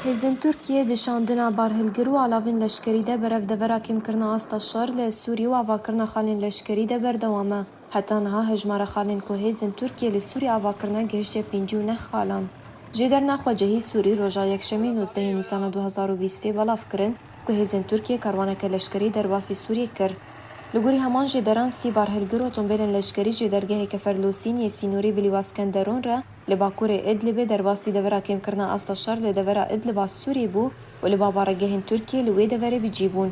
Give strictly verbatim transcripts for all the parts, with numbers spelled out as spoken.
Hêzên Tirkiyê di şandina barhilgir û alavên leşkerî de berev devera kêmkirina asta şer li Sûrî û avakirina xalên leşkerî de berdewam e. Heta niha hejmara xalên ku hêzên Tirkiyê li Sûrî ava kirine gihiştiye pêncî û neh xalan. Jêderna Xwecehî Sûrî roja Yekşemê nozdehê Nîsana du hezar û bîstê belav kirin ku hêzên Tirkiyê karwaneke leşkerî derbasî Sûriyê kir. Li gorî heman jêderan sî barhilgir otombêlên leşkerî ji dergehê Keferlosîn yê sînorî bi Lîwa Skenderon re li bakurê Idlibê derbasî devera kêmkirina asta şer li devera Idliba Sûrî bû û li ba baregehên Tirkiyê li wê deverê bi cî bûn.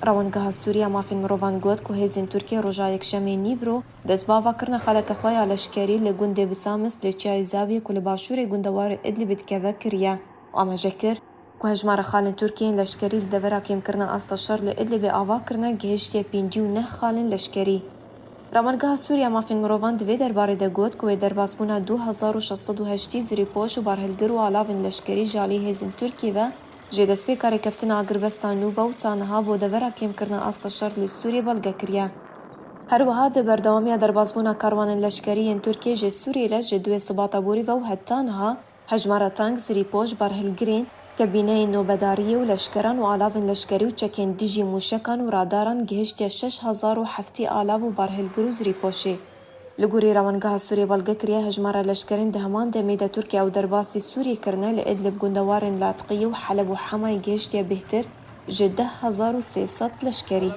Rewangeha Sûrî ya Mafên Mirovan got ku hêzên Tirkiyê roja Yekşemê nîvro dest bi avakirina xaleke xwe ya leşkerî li gundê Bisamist li Çiyayê Zabiyê ku li başûrê gundewarê Idlibê dikeve kiriye û amaje kir ku hejmara xalên Tirkiyê yên leşkerî li devera kêmkirina asta şer li Idlibê ava kirine gihiştiye pêncî û neh xalên leşkerî. Ramangeha Sûriya Mafên Mirovan di vê derbarê de got ku wê derbasbûna du hezar û şeş sed û heştî zirîpoş û barhilgir û alavên leşkerî ji alî hêzên Tirkiyê ve ji destpêka rêkeftina agirbesta nû ve û ta niha bo devera kêmkirina asta şer li Sûriyê belge kiriye. Her wiha di berdewamiya derbasbûna karwanên leşkerî yên Tirkiyê ji Sûriyê re ji duê Sibata borî ve û heta niha hejmara tank, zirîpoş, barhilgirên, kebîneyên nobedariyê û leşkeran û alavên leşkerî û çekên dijî mûşekan û radaran gihiştiye şeş hezar û heftî alav û barhilgir û zirîpoşê. Li gorî Rewangeha Sûriyê belge kiriye, hejmara leşkerên di heman demê de Tirkiye ew derbasî Sûriyê kirine li Idlib gundewarên Latqiyê û Heleb û Hemayê gihiştiye bêhtir ji deh hezar û sê sed leşkerî.